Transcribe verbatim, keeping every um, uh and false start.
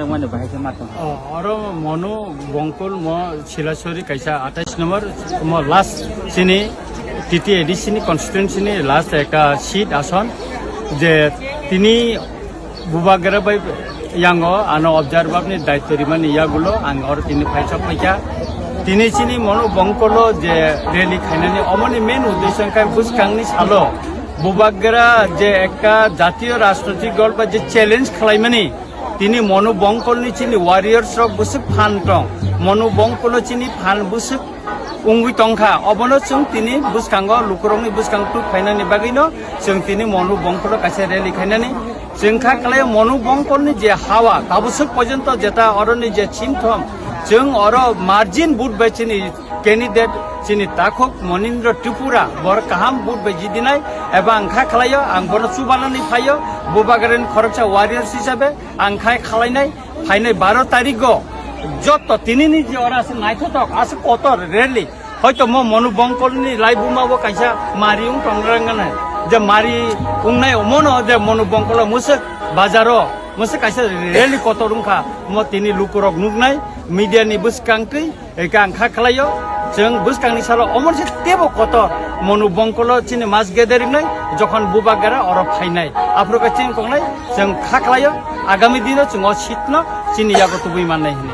Mane bahai khe ma tong. Oh, oro Monu Bongkol mo Silasori kaisa athais number mo last sini T T A D C ni constituency ni last ekta seat ason je tini Bubagra bai yango ano observer ni daityo rimani yagulo ang oro tini phaisa phaikha. Tini chini Monu Bongkolo je rally khainani omoni main uddesho khe bwskangni salo Bubagra je ekta jatiyo rajnoitik dol ba je challenge khlaimani tini Monu Bongkolni chini warriors rok bwswk phan tong. Monu Bongkolo chini phan bwswk wngwi tongkha. Obono chwng tini bwskango lukurokni bwskang tuk phainani bagwino chwng tini Monu Bongkolo kaisa rally khainani. Chwng kha khlai Monu Bongkolni je hawa tabuswk porjonto jeta oroni je chimthom chwng oro margin vote bai chini candidate chini takhuk Monindra Tripura bor kaham vote bai jidinai eba ang kha khlaio ang bono chubanani phaio Bubagrani khoroksa warriors hisabe ang khai khalainai phainai baro tarikgo jotto tinini je ora aswk naithotok aswk kotor rally hoito mo Monu Bongkolni laibuma bo kaisa mari wng tongrang gana je mari wngnai omono je Monu Bongkolo mwswk bazaro mwswk kaisa rally kotor wngkha mo tini lukurok nuknai media ni bwskang twi Eka ang kha khlaio, chwng bwskangni salo omor se tebo kotor Monu Bongkolo chini mass gathering nai, jokhon Bubagra oro phainai, aphuru khe chini kongnai chwng kha khlaio, agami dino chwng o seat no chini yago tubui mannai hinwi.